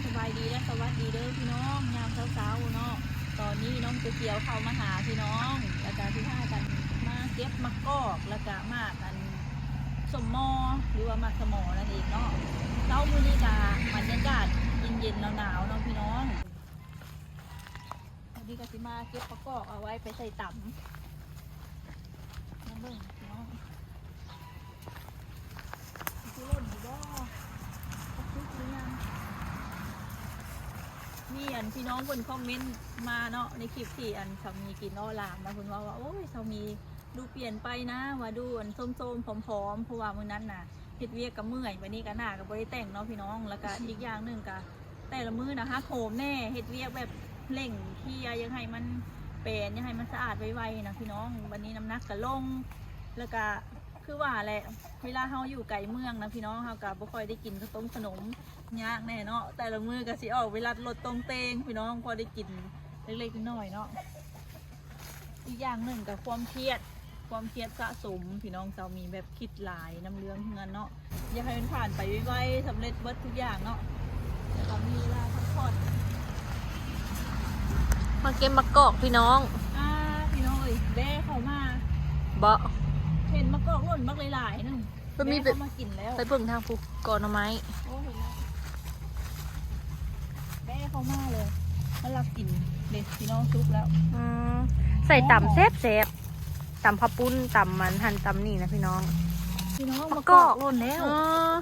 ສະບາຍດີ ແລະ ສະຫວັດດີເດີພີ່ນ້ອງ ຍາມເຊົ້າໆເນາະ. ຕອນນີ້ນ້ອງໂຕກຽວເຂົ້າມາຫາພີ່ນ້ອງ ແລ້ວກະຊິພາກັນມາເກັບໝາກກອກ ແລ້ວກະໝາກອັນສົ້ມໝໍ່ ຫຼືວ່າໝາກສະໝໍນັ້ນເອງເນາະ. ເຊົ້າມື້ນີ້ກະບັນຍາກາດເຢັນໆ ໜາວໆເນາະພີ່ນ້ອງ. ອັນນີ້ກໍสิมาเก็บมะกอกเอาไว้ไปใส่ตำ มาเบิ่งพี่น้อง สิหล่นอยู่บ่ จักสุกหรือยัง มีอันพี่น้องเพิ่นคอมเมนต์มาเนาะ ในคลิปที่อันสามีกินอ้อลามนะ เพิ่นว่าว่า โอ้ย สามีดูเปลี่ยนไปนะ ว่าดูอันโซมๆ ผอมๆ เพราะว่ามื้อนั้นน่ะ เฮ็ดเวียกก็เมื่อย บัดนี้ก็หน้าก็บ่ได้แต่งเนาะพี่น้อง แล้วก็อีกอย่างหนึ่งก็แต่ละมื้อนะฮักโหมแน่ เฮ็ดเวียกแบบเร่งเคลียร์ อยากให้มันแปน อยากให้มันสะอาดไวๆนะพี่น้อง บัดนี้น้ำหนักก็ลง แล้วก็คือว่าแหละ เวลาเฮาอยู่ไกลเมืองนะพี่น้อง เฮาก็บ่ค่อยได้กินข้าวต้มขนม ยากแน่เนาะ แต่ละมื้อก็สิออกไปลัดรถตรงเตงพี่น้อง พอได้กินเล็กๆน้อยๆเนาะ. อีกอย่างหนึ่งก็ความเครียด ความเครียดสะสมพี่น้อง เจ้ามีแบบคิดหลายนำเรื่องเฮือนเนาะ อยากให้มันผ่านไปไวๆ สำเร็จเบิดทุกอย่างเนาะ แล้วก็มีเวลาพักผ่อน มาเก็บมะกอกพี่น้อง อ่า พี่น้องเอ้ย แบ้เข้ามา บ่ เห็นมะกอกหล่นบักหลายๆหนึ่ง เพิ่นมี แบ้เข้ามากินแล้ว ไปเบิ่งทางพุ้น กอหน่อไม้ โอ้ เห็นแล้ว แบ้เข้ามาเลย มันลักกินเด้พี่น้อง สุกแล้ว อืม ใส่ตำแซ่บๆ ตำข้าวปุ้น ตำมันหั่นตำนี่นะพี่น้อง พี่น้อง มะกอกหล่นแล้ว เออ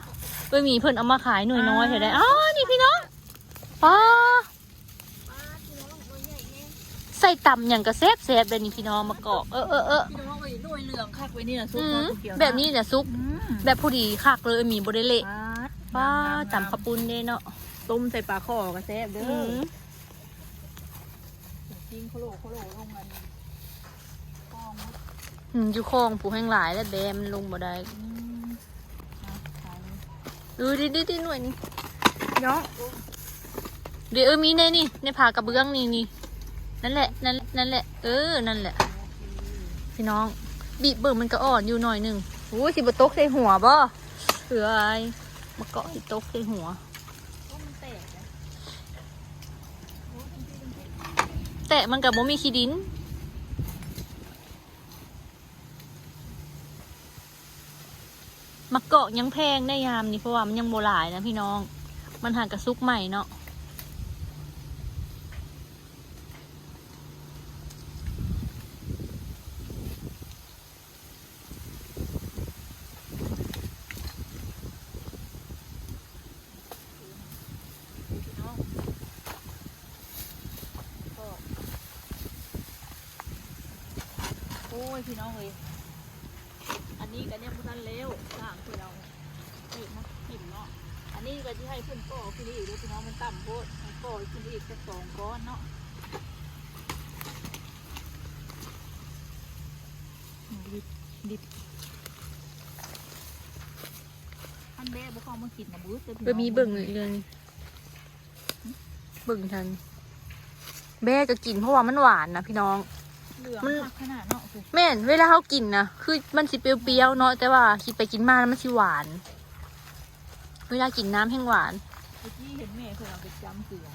เอ้ย มีเพิ่นเอามาขายหน่วยน้อยแท้ๆ อ๋อ นี่พี่น้อง ป๊า ใส่ตำหยังก็แซ่บๆ แบบนี้พี่น้อง มะกอก เออๆๆ พี่น้องเอ้ย หน่วยเหลืองคักไว้นี่นะ สุก อืม เนาะ เขียวๆ แบบนี้เนี่ยสุก อืม แบบพอดีคักเลย มีบ่ได้เละ ป๊าด ป๊าด งามๆ ตำข้าวปุ้นเด้เนาะ ต้มใส่ปลาข่อก็แซ่บเด้อ อืม ปิ้งโคโลโคโลลงอันนี้ คลอง อืม อยู่คลองผู้แห่งหลาย และแบ้มันลงบ่ได้ อืม เออ ดิ ดิ ดิ หน่วยนี่ เนาะ เดี๋ยว เออ มีในนี่ ในผากระเบื้องนี่ นี่ นั่นแหละ นั่น นั่นแหละ เออ นั่นแหละ พี่น้อง บีบเบิ่งมันก็อ่อนอยู่หน่อยหนึ่ง โอ้ย สิบ่ตกใส่หัวบ่ เอ้ย มะกอกสิตกใส่หัว แตะมันก็บ่มีขี้ดิน มะกอกยังแพงได้ยามนี้ เพราะว่ามันยังบ่หลายนะพี่น้อง มันหากะสุกใหม่เนาะ พี่น้อง โอ้ย พี่น้องเอ้ย อันนี้ก็ยังบ่ทันแล้ว สร้างเพื่อเอาเศษมากินเนาะ อันนี้ก็สิให้เพิ่นก่อขึ้นอีกเด้อพี่น้อง มันต่ำโพด ให้ก่อขึ้นอีกจักสองก้อนเนาะ ดิบ ดิบ คันแบ้บ่เข้ามากินนะ บ่อึดเด้อพี่น้อง บ่มีเบิ่งเลยเรื่องนี้ เบิ่งทัน แบ้ก็กิน เพราะว่ามันหวานนะพี่น้อง เหลือง มัน คักขนาดเนาะ แม่น เวลาเฮากินนะ คือมันสิเปรี้ยวๆเนาะ แต่ว่าคิดไปกินมาแล้วมันสิหวาน เวลากินน้ำแฮ่งหวาน ตะกี้เห็นแม่เพิ่นเอาไปจ้ำเกลือ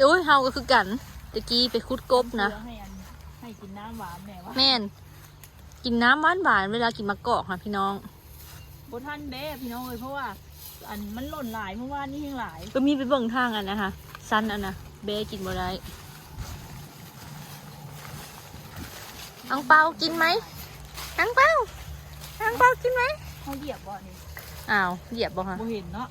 โอ้ย เฮาก็คือกัน ตะกี้ไปขุดกบนะ จ้ำเกลือให้อัน ให้กินน้ำหวานแม่ว่า แม่น กินน้ำหวานๆ เวลากินมะกอกค่ะพี่น้อง บ่ทันแบ้พี่น้องเอ้ย เพราะว่าอันมันหล่นหลาย เมื่อวานนี้แฮ่งหลาย ก็มีไปเบิ่งทางอันนะคะ ซันอันนะ แบ้กินบ่ได้ อังเปากินไหม อังเปา อังเปากินไหม เฮาเหยียบบ่นี่ อ้าว เหยียบบ่คะ บ่เห็นเนาะ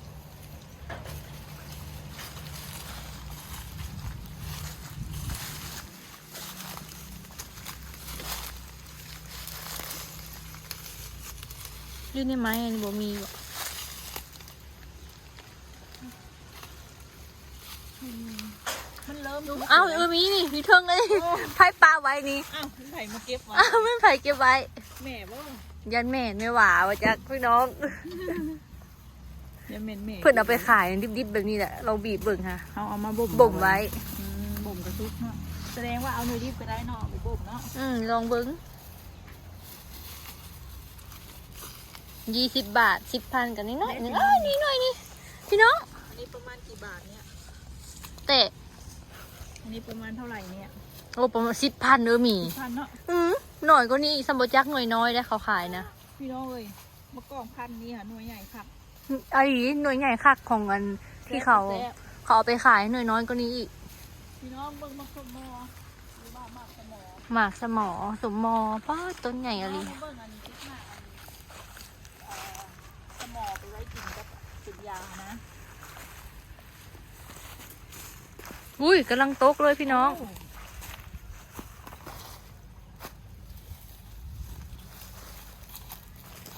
อยู่ในไม้อันนี้บ่มีบ่ มันเริ่ม อ้าว เออ มีนี่ อยู่เทิงเลย โอ้ ไผปะไว้นี่ อ้าว มันไผมาเก็บไว้ อ้าว มันไผเก็บไว้ แม่บ่ ย่านแม่น แม่หว่าว่าจักพี่น้อง ย่านแม่นแม่ เพิ่นเอาไปขายดิบๆแบบนี้แหละ ลองบีบเบิ่งค่ะ เอา เอามาบ่ม บ่มไว้ อืม บ่มกะสุกเนาะ แสดงว่าเอาหน่วยดิบก็ได้เนาะ เอาไปบ่มเนาะ อืม ลองเบิ่ง ยี่สิบบาท สิบพัน ก็น้อยๆ ได้ หนึ่ง พี่น้อง เอ้ย นี่หน่อยนี่ พี่น้อง อันนี้ประมาณกี่บาทเนี่ย ແຕ່ ອັນນີ້ປະມານເທົ່າໃດເນຍ? ໂອ້ ປະມານສິບພັນເດີໝີ່. ສິບພັນເນາະ. ອື ໜ້ອຍກວ່ານີ້ອີກ ສ່ຳບໍ່ຈັກໜ່ວຍນ້ອຍໄດ໋ເຂົາຂາຍນະ. ພີ່ນ້ອງເອີຍ ໝາກກອກພັນນີ້ຫາໜ່ວຍໃຫຍ່ຄັກ. ອາ ອີ ໜ່ວຍໃຫຍ່ຄັກຂອງອັນທີ່ເຂົາ ແຊບ ເຂົາເອົາໄປຂາຍໜ່ວຍນ້ອຍກວ່ານີ້ອີກ. ພີ່ນ້ອງເບິ່ງໝາກສົມມໍ ຫຼືວ່າໝາກສະໝໍ ໝາກສະໝໍ ສົມມໍ ປ້າ ຕົ້ນໃຫຍ່ອີ່ຫຼີ. ເບິ່ງອັນນີ້ ເກັບໝາກອັນນີ້ ເອີ ສະໝໍໄປໄວ້ກິນກັບເປັນຢານະ. ອຸ້ຍ ກຳລັງຕົກເລີຍພີ່ນ້ອງ. ໂ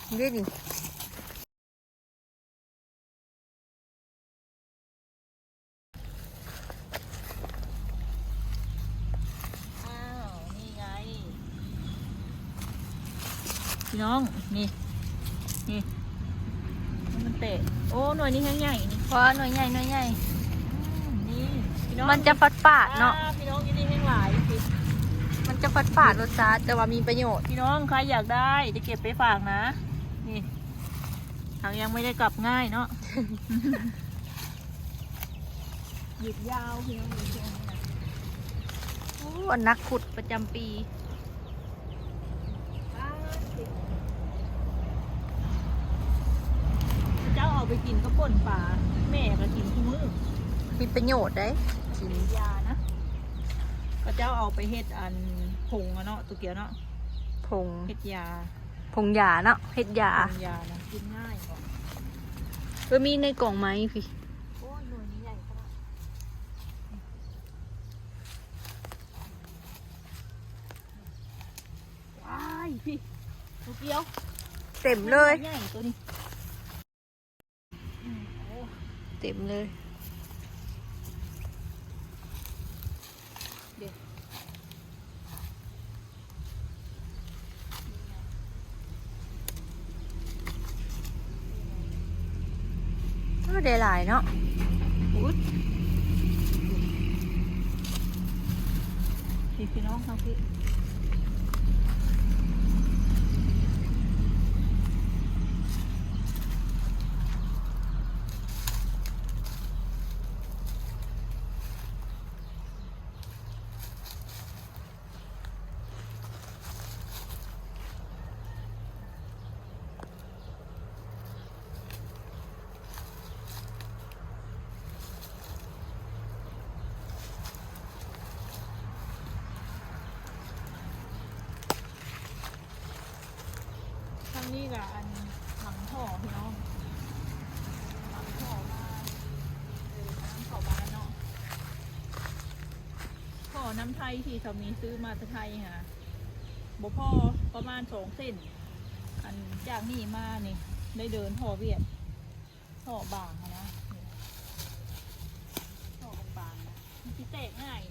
ອ້ ເດ້ນີ້. ອ້າວ ນີ້ໄງ ພີ່ນ້ອງ ນີ້ ນີ້ ມັນແຕກ. ໂອ້ ໜ່ວຍນີ້ແຮງໃຫຍ່ນີ້. ວ້າ ໜ່ວຍໃຫຍ່ ໜ່ວຍໃຫຍ່. ອືມ ນີ້ ພີ່ນ້ອງ ມັນຈະຝາດໆເນາະ. ອ່າ ພີ່ນ້ອງ ຢູ່ນີ້ແຮງຫຼາຍ. ມັນຈະຝາດໆລົດຊາດ ແຕ່ວ່າມີປະໂຫຍດ. ພີ່ນ້ອງ ໃຄຢາກໄດ້ ຈະເກັບໄປຝາກນະ. ນີ້ ຫາກຍັງບໍ່ໄດ້ກັບງ່າຍເນາະ. ຢຸດຍາວພີ່ນ້ອງເອີຍ ຊ່ວງນີ້ນະ. ໂອ້ ອັນນັກຂຸດປະຈຳປີ. ເຈົ້າເອົາໄປກິນກັບປົ່ນປາ ແມ່ກໍກິນທຸກມື້. ມີປະໂຫຍດເດ້ ກິນ ຢານະ. ເຂົາເຈົ້າເອົາໄປເຮັດອັນ ຜົງອະເນາະ ໂຕກຽວເນາະ ຜົງ ເຮັດຢາ. ຜົງຢາເນາະ ເຮັດຢາ ຜົງຢານະ ກິນງ່າຍບໍ່? ເອີ ມີໃນກອງໄມ້ພີ້. ໂອ້ຍ ໜ່ວຍນີ້ໃຫຍ່ຂະໜາດ. ວ້າຍ ພີ້ ໂຕກຽວ ເຕັມເລີຍ ໃຫຍ່ໂຕນີ້. ອືມ ໂອ້ ເຕັມເລີຍ ເດ້. ໂອ້ ໄດ້ຫຼາຍເນາະ. ອຸ້ຍ ພີ່ນ້ອງເຮົາພີ້. ທາງນີ້ກະອັນ ຫຼັງທໍ່ພີ່ນ້ອງ ຫຼັງທໍ່ມາ ເອີ ນ້ຳເຂົ້າບ້ານເນາະ. ທໍ່ນ້ຳໄທທີ່ສາມີຊື້ມາແຕ່ໄທຫັ້ນນະ ບໍ່ພໍ ປະມານສອງເສັ້ນ. ອັນຈາກນີ້ມານີ້ ໄດ້ເດີນທໍ່ຫວຽດ ທໍ່ບາງຫັ້ນນະ ທໍ່ບາງໆນະ ມັນຊິແຕກງ່າຍ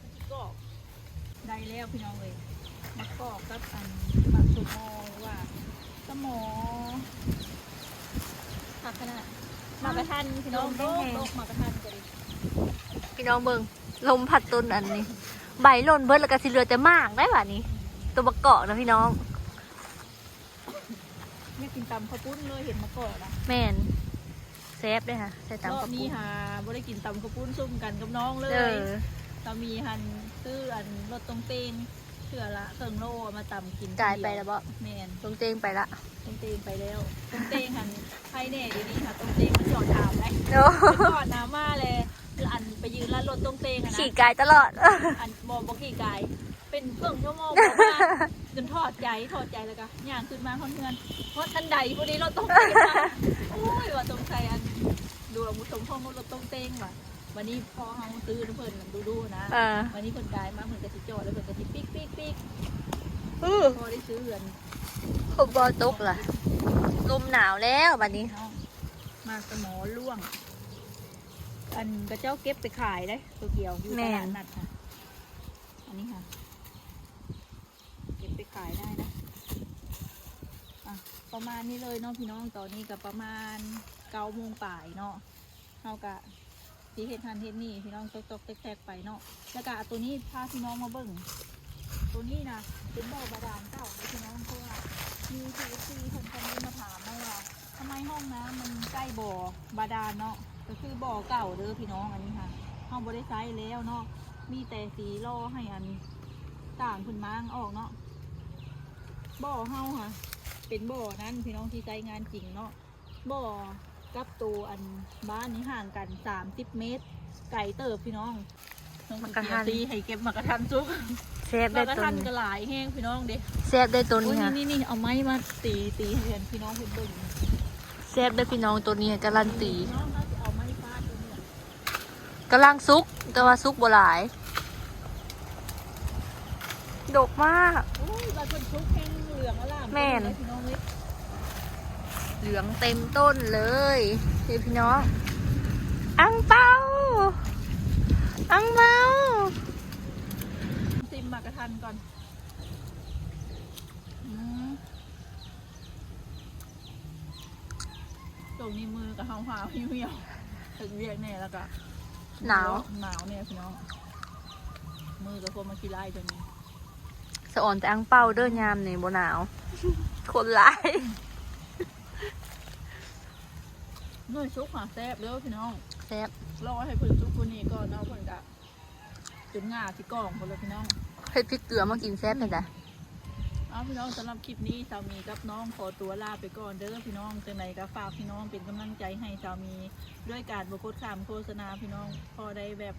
ມັນຊິກອກ. ໄດ້ແລ້ວພີ່ນ້ອງເອີຍ ມາກອກກັບອັນ ໝາກສົມມໍ ຫຼືວ່າສະໝໍ ຄັກຂະໜາດ. ໝາກກະທັນພີ່ນ້ອງ ໂດກໆ ໝາກກະທັນກໍດີ. ພີ່ນ້ອງເບິ່ງ ລົມພັດຕົ້ນອັນນີ້ ໃບຫຼົ່ນເບິດ ແລ້ວກໍຊິເຫຼືອແຕ່ໝາກໄດ໋ບາດນີ້. ໂຕບັກກອກນະພີ່ນ້ອງ. ຢາກກິນຕຳເຂົ້າປຸ້ນເລີຍ ເຫັນໝາກກອກລະ. ແມ່ນ ແຊບເດ້ຫະ ໃສ່ຕຳເຂົ້າປຸ້ນ. ຮອບນີ້ຫາບໍ່ໄດ້ກິນຕຳເຂົ້າປຸ້ນຊຸມກັນກັບນ້ອງເລີຍ. ເອີ ສາມີຫັ້ນຊື້ອັນລົດຕົງເຕັງ ເທື່ອລະເຄິ່ງໂລ ເອົາມາຕຳກິນ. ກາຍໄປລະບໍ? ແມ່ນ ຕົງເຕັງໄປລະ ຕົງເຕັງໄປແລ້ວ. ຕົງເຕັງຫັ້ນໃຜແນ່ ດຽວນີ້ຫາຕົງເຕັງມາຈອດຖາມໄດ໋. ໂອ້ ກ່ອນນະມາແລ ຄືອັນໄປຢືນລານລົດຕົງເຕັງຫັ້ນນະ ຂີ່ກາຍຕະຫຼອດ. ອັນບໍ່ ບໍ່ຂີ່ກາຍ ເປັນເຄິ່ງຊົ່ວໂມງ ບໍ່ມາ ຈົນຖອດໃຈ ຖອດໃຈແລ້ວກະຍ່າງຂຶ້ນມາຮອດເຮືອນ ຮອດຂັ້ນໄດພໍດີ ລົດຕົງເຕັງມາ. ໂອ້ຍ ວ່າສົງໄສອັນ ດວງບໍ່ສົມພົງກັບລົດຕົງເຕັງວ່າ. ບັດນີ້ພໍເຮົາຊື້ນຳເພິ່ນດູໆນະ ເອີ ບັດນີ້ເພິ່ນກາຍມາ ເພິ່ນກະຊິຈອດ ແລ້ວເພິ່ນກະຊິປິກໆໆ. ອື ພໍໄດ້ຊື້ອັນ ຄົບບໍ່ຕົກລະ ລົມໜາວແລ້ວບັດນີ້. ໝາກສະໝໍລ່ວງ ອັນເຂົາເຈົ້າເກັບໄປຂາຍເດ້ ໂຕກຽວ ຢູ່ຕະຫຼາດນັດ. ແມ່ນ ອັນນີ້ຫະ ເກັບໄປຂາຍໄດ້ນະ. ອ່ະ ປະມານນີ້ເລີຍເນາະພີ່ນ້ອງ ຕອນນີ້ກະປະມານເກົ້າໂມງປາຍເນາະ. ເຮົາກະຊິເຮັດຫັ້ນເຮັດນີ້ພີ່ນ້ອງ ຊອກໆແຊກໆໄປເນາະ. ແລ້ວກະໂຕນີ້ພາພີ່ນ້ອງມາເບິ່ງ ໂຕນີ້ນະເປັນບໍ່ບາດານເກົ່າເດ້ພີ່ນ້ອງ ເພາະວ່າມີເອັຟຊີເພິ່ນຄອມເມັນມາຖາມເນາະວ່າ ທຳໄມຫ້ອງນ້ຳມັນໃກ້ບໍ່ບາດານເນາະ ກະຄືບໍ່ເກົ່າເດີພີ່ນ້ອງ. ອັນນີ້ຫະ ເຮົາບໍ່ໄດ້ໃຊ້ແລ້ວເນາະ ມີແຕ່ຊິລໍໃຫ້ອັນຕ່າງເພິ່ນມ້າງອອກເນາະ. ບໍ່ ເຮົາຫະ ເປັນບໍ່ນັ້ນພີ່ນ້ອງ ທີ່ໃຊ້ງານຈິງເນາະ. ບໍ່ ກັບໂຕອັນບ້ານນີ້ຫ່າງກັນສາມສິບເມດ ໄກເຕີບພີ່ນ້ອງ. ໝາກກະທັນ ໃຫ້ເກັບໝາກກະທັນສຸກ ແຊບໄດ໋ ໝາກກະທັນກໍຫຼາຍແຮງພີ່ນ້ອງເດ້. ແຊບໄດ໋ໂຕນີ້ ນີ້ໆ ເອົາໄມ້ມາຕີ ຕີໃຫ້ພີ່ນ້ອງເພິ່ນເບິ່ງ. ແຊບໄດ໋ພີ່ນ້ອງ ໂຕນີ້ກາລັນຕີ. ພີ່ນ້ອງ ເຮົາຊິເອົາໄມ້ຟາດໂຕນີ້ ກຳລັງສຸກ ແຕ່ວ່າສຸກບໍ່ຫຼາຍ ດົກມາກ. ໂອ້ຍ ວ່າເພິ່ນສຸກແຮງເຫຼືອງອະລ່າມ. ແມ່ນ ພີ່ນ້ອງເອີຍ ເຫຼືອງເຕັມຕົ້ນເລີຍ. ນີ້ພີ່ນ້ອງ ອັງເປົາ ອັງເປົາ. ຊິມໝາກກະທັນກ່ອນ. ອືມ ຊ່ວງນີ້ມືກໍຫ້າວໆ ຫ່ຽວໆ ເຮັດວຽກແດ່ ແລ້ວກໍໜາວ ໜາວແດ່ພີ່ນ້ອງ. ມືກໍພວມມາຂີ້ລ້າຍ ຊ່ວງນີ້. ສະອອນແຕ່ອັງເປົາເດີ້ ຍາມນີ້ບໍ່ໜາວ ຄົນຫຼາຍ. ໜ່ວຍສຸກຫາແຊບເດີ້ພີ່ນ້ອງ. ແຊບ ລໍໃຫ້ເພິ່ນສຸກກວ່ານີ້ກ່ອນເນາະ ເພິ່ນກະ ຈົນຫຍ້າຊິກ່ອງພຸ້ນແຫຼະພີ່ນ້ອງ. ເຮັດພລິກເກືອມາກິນແຊບແທ້. ເອົາ ພີ່ນ້ອງ ສຳລັບຄລິບນີ້ ສາວມີກັບນ້ອງຂໍຕົວລາໄປກ່ອນເດີ້ພີ່ນ້ອງ. ຈັ່ງໃດກໍຝາກພີ່ນ້ອງເປັນກຳລັງໃຈໃຫ້ສາວມີ ດ້ວຍການບໍ່ກົດຂ້າມໂຄສະນາພີ່ນ້ອງ ພໍໄດ້ແບບ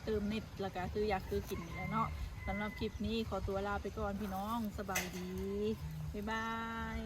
ເຕີມເນັດ ແລ້ວກໍຊື້ຢາກຊື້ກິນນີ້ແຫຼະເນາະ. ສຳລັບຄລິບນີ້ຂໍຕົວລາໄປກ່ອນພີ່ນ້ອງ ສະບາຍດີ ບາຍບາຍ.